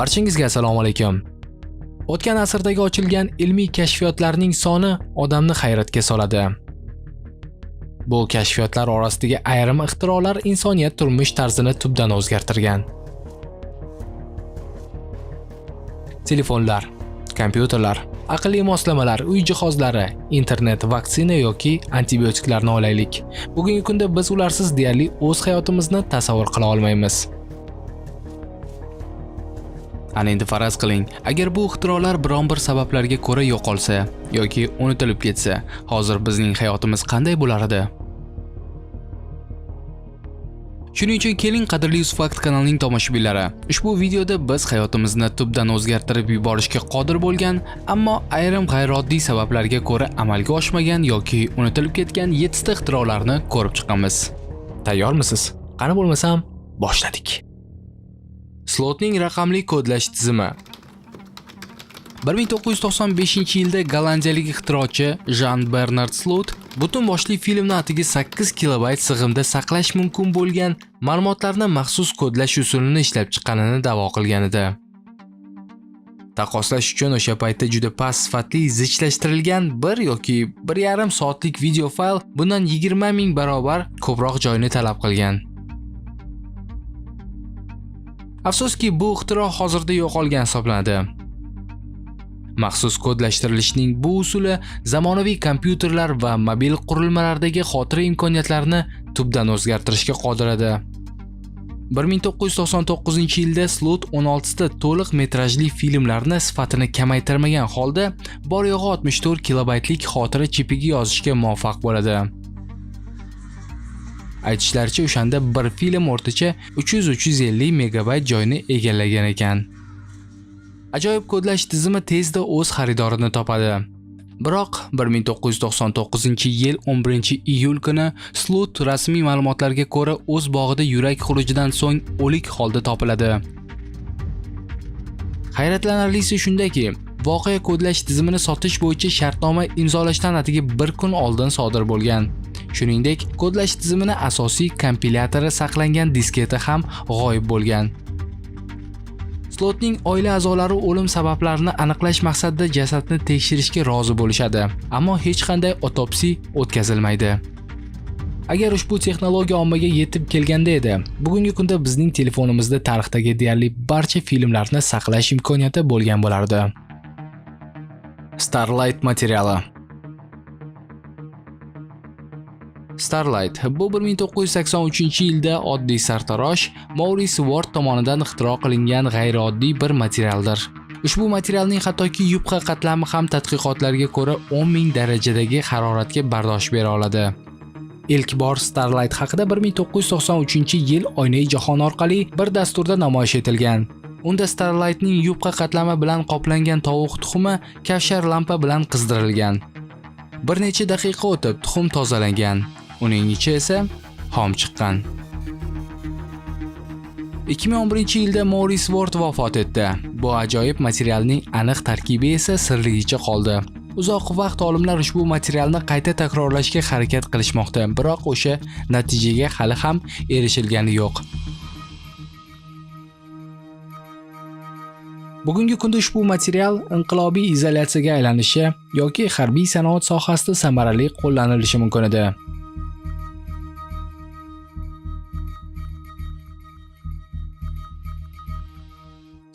Barchangizga assalomu alaykum. O'tgan asrdagi ochilgan ilmiy kashfiyotlarning soni odamni hayratga soladi. Bu kashfiyotlar orasidagi ayrim ixtirolar insoniyat turmush tarzini tubdan o'zgartirgan. Telefonlar, kompyuterlar, aqlli moslamalar, uy jihozlari, internet, vaksina yoki antibiotiklarni olaylik. Bugungi kunda biz ularsiz deyarli o'z hayotimizni tasavvur qila olmaymiz. Ana endi faraz qiling, agar bu ixtirolar biron bir sabablarga ko'ra yo'qolsa yoki unutilib ketsa, hozir bizning hayotimiz qanday bo'lar edi? Shuning uchun keling, qadrli Uzfakt kanalining tomoshabinlari, ushbu videoda biz hayotimizni tubdan o'zgartirib yuborishga qodir bo'lgan, ammo ayrim g'ayrioddiy sabablarga ko'ra amalga oshmagan yoki unutilib ketgan 7 ta ixtirolarni ko'rib chiqamiz. Tayyormisiz? Qani bo'lmasam, boshladik. Slotning raqamli kodlash tizimi. 1995-yilda gollandiyalik ixtirochi Jan Bernard Slot butun boshli filmni atigi 8 kilobayt sig'imda saqlash mumkin bo'lgan ma'lumotlarni maxsus kodlash usulini ishlab chiqqanini da'vo qilgan edi. Taqqoslash uchun, o'sha paytda juda past sifatli zichlashtirilgan 1 yoki 1,5 soatlik video fayl bundan 20 ming barobar ko'proq joyni talab qilgan. Afsuski, bu ixtiro hozirda yo'qolgan hisoblanadi. Maxsus kodlashtirilishning bu usuli zamonaviy kompyuterlar va mobil qurilmalardagi xotira imkoniyatlarini tubdan o'zgartirishga qodir edi. 1999-yilda Slot 16 ta to'liq metrajli filmlarni sifatini kamaytirmagan holda bor yo'g'i 64 kilobaytlik xotira chipiga yozishga muvaffaq bo'ladi. Aytishlaricha, o'shanda bir film o'rtacha 300-350 megabayt joyni egallagan ekan. Ajoyib kodlash tizimi tezda o'z xaridorini topadi. Biroq 1999-yil 11-iyul kuni Slut rasmiy ma'lumotlarga ko'ra o'z bog'ida yurak xurujidan so'ng o'lik holda topiladi. Hayratlanarlisi shundaki, voqea kodlash tizimini sotish bo'yicha shartnoma imzolashdan atigi bir kun oldin sodir bo'lgan. Shuningdek, kodlash tizimini asosiy kompilyatori saqlangan disketa ham g'oyib bo'lgan. Slotning oila a'zolari o'lim sabablarini aniqlash maqsadida jasadni tekshirishga rozi bo'lishadi, ammo hech qanday otopsiya o'tkazilmaydi. Agar ushbu texnologiya ommaga yetib kelganda edi, bugungi kunda bizning telefonimizda tarixdagi deyarli barcha filmlarni saqlash imkoniyati bo'lgan bo'lardi. Starlight materiali. Starlight bu 1983-yilda oddiy sartarosh Maurice Ward tomonidan ixtiro qilingan g'ayrioddiy bir materialdir. Ushbu materialning hattoki yupqa qatlami ham tadqiqotlarga ko'ra 10 ming darajadagi haroratga bardosh bera oladi. Ilk bor Starlight haqida 1993-yil Oynai jahon orqali bir dasturda namoyish etilgan. Unda Starlightning yupqa qatlami bilan qoplangan tovuq tuxumi kavshar lampa bilan qizdirilgan. Bir necha daqiqa o'tib tuxum tozalangan. Uning ichi esa xom chiqqan. 2011-yilda Maurice Ward vafot etdi. Bu ajoyib materialning aniq tarkibi esa sirligicha qoldi. Uzoq vaqt olimlar ushbu materialni qayta takrorlashga harakat qilishmoqda, biroq o'sha natijaga hali ham erishilgani yo'q. Bugungi kunda ushbu material inqilobiy izolyatsiyaga aylanishi yoki harbiy sanoat sohasida samarali qo'llanilishi mumkin edi.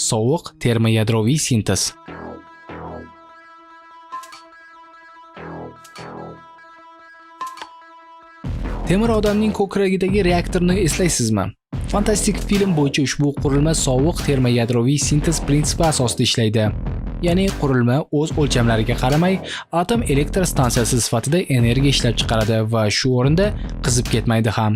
Sovuq termoyadroviy sintez. Temir odamning ko'kragidagi reaktorni eslaysizmi? Fantastik film bo'yicha ushbu qurilma sovuq termoyadroviy sintez prinsipi asosida ishlaydi. Ya'ni qurilma o'z o'lchamlariga qaramay atom elektr stansiyasi sifatida energiya ishlab chiqaradi va shu o'rinda qizib ketmaydi ham.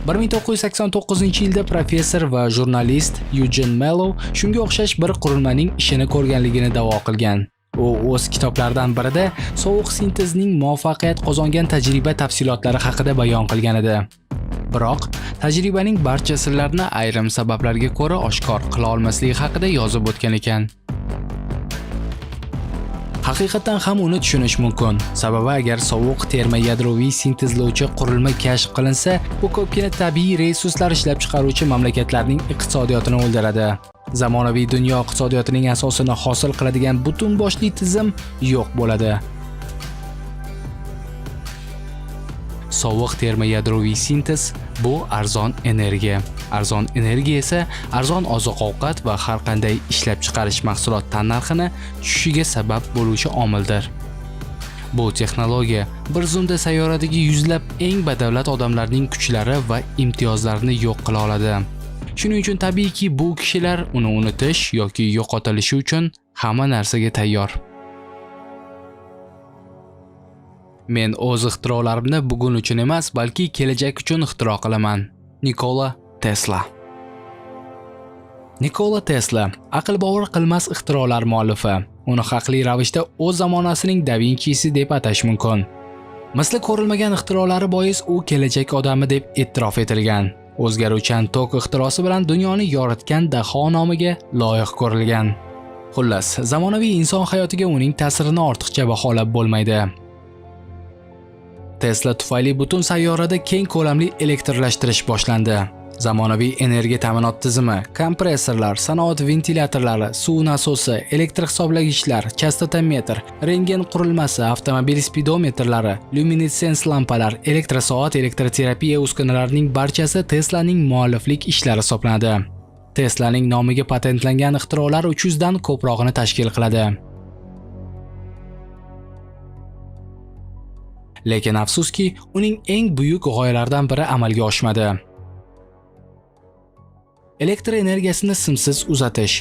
1989-yilda professor va jurnalist Eugene Mello shunga o'xshash bir qurilmaning ishini ko'rganligini da'vo qilgan. U o'z kitoblaridan birida sovuq sintezning muvaffaqiyat qozongan tajriba tafsilotlari haqida bayon qilgan edi. Biroq tajribaning barcha sirlarini ayrim sabablarga ko'ra oshkor qila olmasligi haqida yozib o'tgan ekan. Haqiqatan ham uni tushunish mumkin. Sababi agar sovuq termoyadroviy sintezlovchi qurilma kashf qilinsa, bu ko'pgina tabiiy resurslar ishlab chiqaruvchi mamlakatlarning iqtisodiyotini o'ldiradi. Zamonaviy dunyo iqtisodiyotining asosini hosil qiladigan butun boshli tizim yo'q bo'ladi. Sovuq termoyadroviy sintez bu arzon energiya. Arzon energiya esa arzon oziq-ovqat va har qanday ishlab chiqarish mahsulot tannarxini tushishiga sabab bo'luvchi omildir. Bu texnologiya bir zumda sayyoradagi yuzlab eng badavlat odamlarning kuchlari va imtiyozlarini yo'q qila oladi. Shuning uchun tabiiyki bu kishilar uni unutish yoki yo'qotilishi uchun hamma narsaga tayyor. Men o'z ixtirolarimni bugun uchun emas, balki kelajak uchun ixtiro qilaman. Nikola Tesla. Nikola Tesla aql bovar qilmas ixtirolar muallifi. Uni haqli ravishda o'z zamonasining Da Vinchisi deb atash mumkin. Misli ko'rilmagan ixtirolari bois u kelajak odami deb e'tirof etilgan. O'zgaruvchan tok ixtirosi bilan dunyoni yoritgan daho nomiga loyiq ko'rilgan. Xullas, zamonaviy inson hayotiga uning ta'sirini ortiqcha baholab bo'lmaydi. Tesla tufayli butun sayyorada keng ko'lamli elektrlashtirish boshlandi. Zamonaviy energiya ta'minot tizimi, kompressorlar, sanoat ventilyatorlari, suv nasosi, elektr hisoblagichlar, chastotametr, rentgen qurilmasi, avtomobil spidometrlari, lyuminessens lampalar, elektrosoat, elektroterapiya uskunalarining barchasi Teslaning mualliflik ishlari hisoblanadi. Teslaning nomiga patentlangan ixtirolar 300 dan ko'prog'ini tashkil qiladi. Lekin afsuski, uning eng buyuk g'oyalaridan biri amalga oshmadi. Elektr energiyasini simsiz uzatish.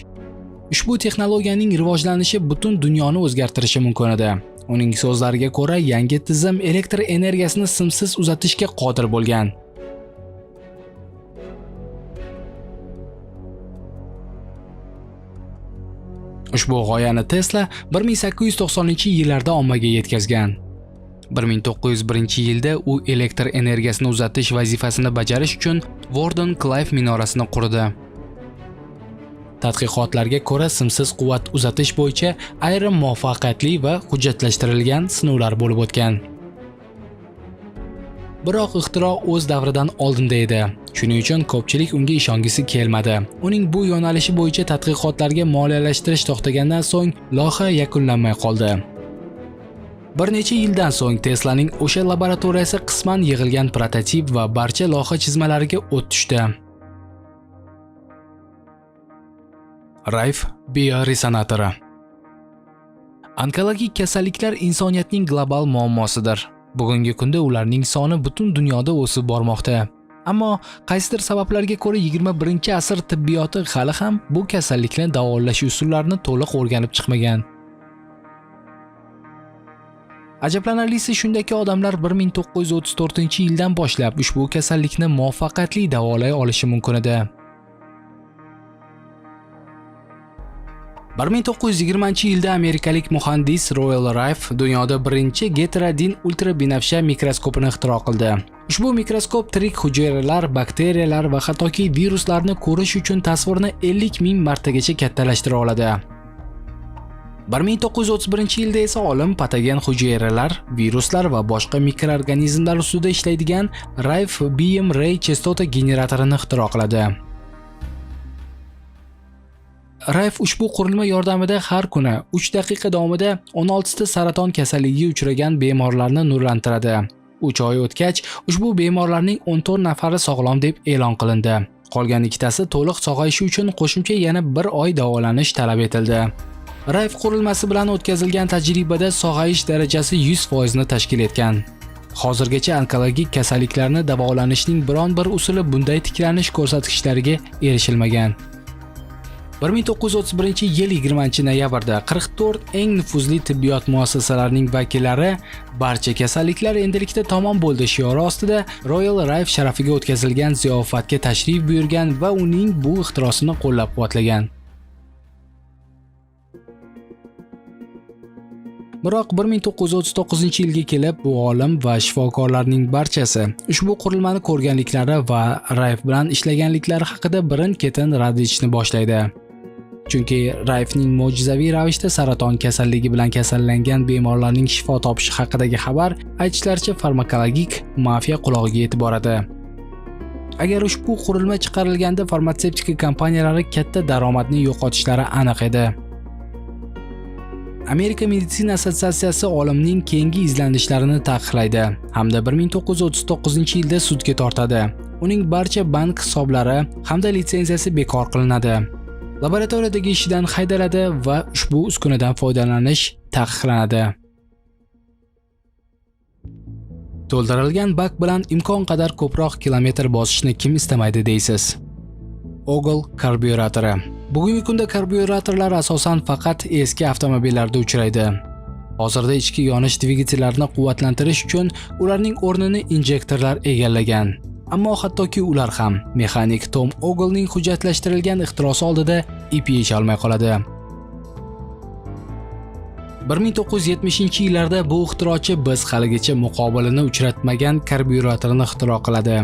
Ushbu texnologiyaning rivojlanishi butun dunyoni o'zgartirishi mumkin edi. Uning so'zlariga ko'ra, yangi tizim elektr energiyasini simsiz uzatishga qodir bo'lgan. Ushbu g'oyani Tesla 1890-yillarda ommaga yetkazgan. 1901-yilda u elektr energiyasini uzatish vazifasini bajarish uchun Warden-Clive minorasini qurdi. Tadqiqotlarga ko'ra, simsiz quvvat uzatish bo'yicha ayrim muvaffaqiyatli va hujjatlashtirilgan sinovlar bo'lib o'tgan. Biroq ixtiro o'z davridan oldinda edi. Shuning uchun ko'pchilik unga ishongisi kelmadi. Uning bu yo'nalishi bo'yicha tadqiqotlarga moliyalashtirish to'xtagandan so'ng loyiha yakunlanmay qoldi. Bir necha yildan so'ng Teslaning o'sha laboratoriyasi qisman yig'ilgan prototip va barcha loyiha chizmalariga o't tushdi. Rife bioresonatori. Onkologik kasalliklar insoniyatning global muammosidir. Bugungi kunda ularning soni butun dunyoda o'sib bormoqda. Ammo qaysidir sabablarga ko'ra 21-asr tibbiyoti hali ham bu kasallikni davolash usullarini to'liq o'rganib chiqmagan. Ajablanarlisi shundaki, odamlar 1934-yildan boshlab ushbu kasallikni muvaffaqiyatli davolay olishi mumkin edi. 1920-yilda amerikalik muhandis Royal Rife dunyoda birinchi geterodin ultrabinafsha mikroskopini ixtiro qildi. Ushbu mikroskop tirik hujayralar, bakteriyalar va hattoki viruslarni ko'rish uchun tasvirni 50 ming martagacha kattalashtira oladi. 1931-yilda esa olim patogen hujayralar, viruslar va boshqa mikroorganizmlar ustida ishlaydigan Rife Beam Ray chastota generatorini ixtiro qiladi. Rife ushbu qurilma yordamida har kuni 3 daqiqa davomida 16 ta saraton kasalligiga uchragan bemorlarni nurlantiradi. 3 oy o'tgach, ushbu bemorlarning 14 nafari sog'lom deb e'lon qilindi. Qolgan ikkitasi to'liq sog'ayishi uchun qo'shimcha yana 1 oy davolanish talab etildi. Rife qurilmasi bilan o'tkazilgan tajribada sog'ayish darajasi 100% ni tashkil etgan. Hozirgacha onkologik kasalliklarni davolanishning biron bir usuli bunday tiklanish ko'rsatkichlariga erishilmagan. 1931-yil 20-noyabrda 44 eng nufuzli tibbiyot muassasalarining vakillari barcha kasalliklar endilikda tamom bo'ldi shiori ostida Royal Rife sharafiga o'tkazilgan ziyofatga tashrif buyurgan va uning bu ixtirosini qo'llab-quvvatlagan. Biroq 1939-yilga kelib bu olim va shifokorlarning barchasi ushbu qurilmani ko'rganliklari va Rife bilan ishlaganliklari haqida birin-ketin rad etishni boshlaydi. Chunki Rifening mo'jizaviy ravishda saraton kasalligi bilan kasallangan bemorlarning shifo topishi haqidagi xabar aytishlaricha farmakologik mafiya qulog'iga yetib boradi. Agar ushbu qurilma chiqarilganda farmatsevtika kompaniyalari katta daromadni yo'qotishlari aniq edi. Amerika meditsina assotsiatsiyasi olimning keyingi izlanishlarini taqiqlaydi hamda 1939-yilda sudga tortadi. Uning barcha bank hisoblari hamda litsenziyasi bekor qilinadi. Laboratoriyadagi ishidan haydaladi va ushbu uskunadan foydalanish taqiqlanadi. To'ldirilgan bak bilan imkon qadar ko'proq kilometr bosishni kim istamaydi deysiz? Ogle karbyuratori. Bugungi kunda karbyuratorlar asosan faqat eski avtomobillarda uchraydi. Hozirda ichki yonish dvigatellarini quvvatlantirish uchun ularning o'rnini injektorlar egallagan. Ammo hattoki ular ham mexanik Tom Oglening hujjatlashtirilgan ixtirosi oldida ip yecholmay qoladi. 1970-yillarda bu ixtirochi biz haligacha muqobilini uchratmagan karbyuratorni ixtiro qiladi.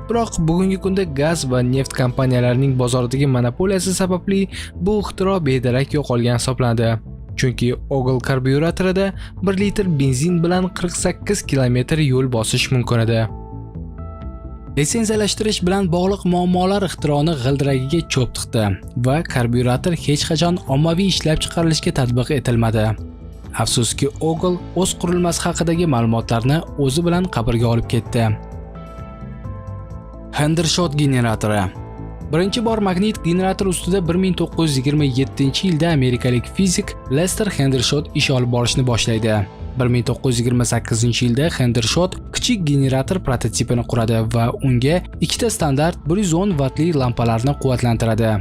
Biroq bugungi kunda gaz va neft kompaniyalarining bozoridagi monopoliyasi sababli bu ixtiro bedarak yo'qolgan hisoblanadi. Chunki Ogle karbyuratorida 1 litr benzin bilan 48 kilometr yo'l bosish mumkin edi. Litsenziyalashtirish bilan bog'liq muammolar ixtironi g'ildiragiga cho'p tiqdi va karbyurator hech qachon ommaviy ishlab chiqarilishga tatbiq etilmadi. Afsuski, Ogle o'z qurilmasi haqidagi ma'lumotlarni o'zi bilan qabrga olib ketdi. Hendershot generatori. Birinchi bor magnit generator ustida 1927-yilda amerikalik fizik Lester Hendershot ish olib borishni boshlaydi. 1928-yilda Hendershot kichik generator prototipini quradi va unga ikkita standart 110 vattli lampalarni quvvatlantiradi.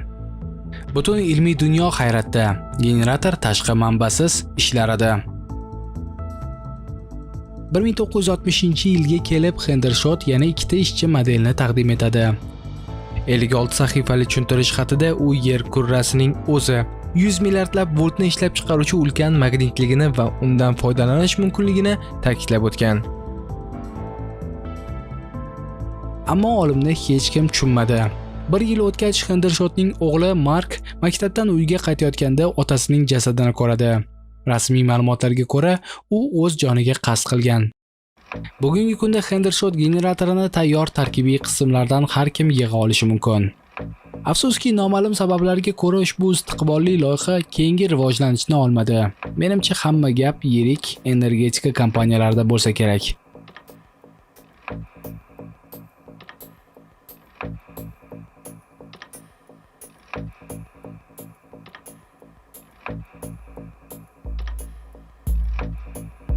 Butun ilmiy dunyo hayratda. Generator tashqi manbasiz ishlar edi. 1960-yilga kelib Hendershot yana ikkita ishchi modelni taqdim etadi. 56 sahifali tushuntirish xatida u yer kurrasining o'zi 100 milliardlab voltni ishlab chiqaruvchi ulkan magnitligini va undan foydalanish mumkinligini ta'kidlab o'tgan. Ammo olimni hech kim tushunmadi. Bir yil o'tgach Hendershotning o'g'li Mark maktabdan uyga qaytayotganda otasining jasadini ko'radi. Rasmiy ma'lumotlarga ko'ra, u o'z joniga qasd qilgan. Bugungi kunda Hendershot generatorini tayyor tarkibiy qismlardan har kim yig'a olishi mumkin. Afsuski, noma'lum sabablarga ko'ra ushbu istiqbolli loyiha keyingi rivojlanishni olmadi. Menimcha, hamma gap yirik energetika kompaniyalarida bo'lsa kerak.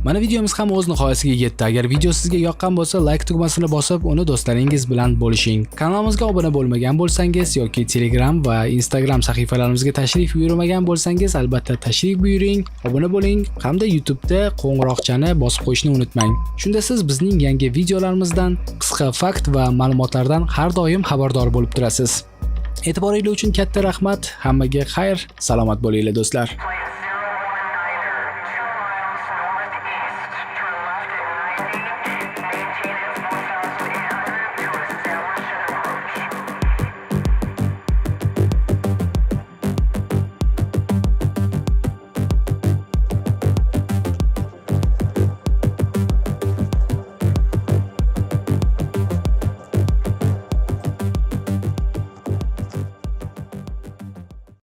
Mana videomiz ham o'z nihoyasiga yetdi. Agar video sizga yoqqan bo'lsa, like tugmasini bosib, uni do'stlaringiz bilan bo'lishing. Kanalimizga obuna bo'lmagan bo'lsangiz yoki Telegram va Instagram sahifalarimizga tashrif buyurmagan bo'lsangiz, albatta tashrif buyuring, obuna bo'ling hamda YouTube'da qo'ng'iroqchani bosib qo'yishni unutmang. Shunda siz bizning yangi videolarimizdan, qisqa fakt va ma'lumotlardan har doim xabardor bo'lib turasiz. E'tiboringiz uchun katta rahmat. Hammaga xayr, salomat bo'linglar do'stlar. Flight 019er, 2 miles northeast, turn left at 90, maintain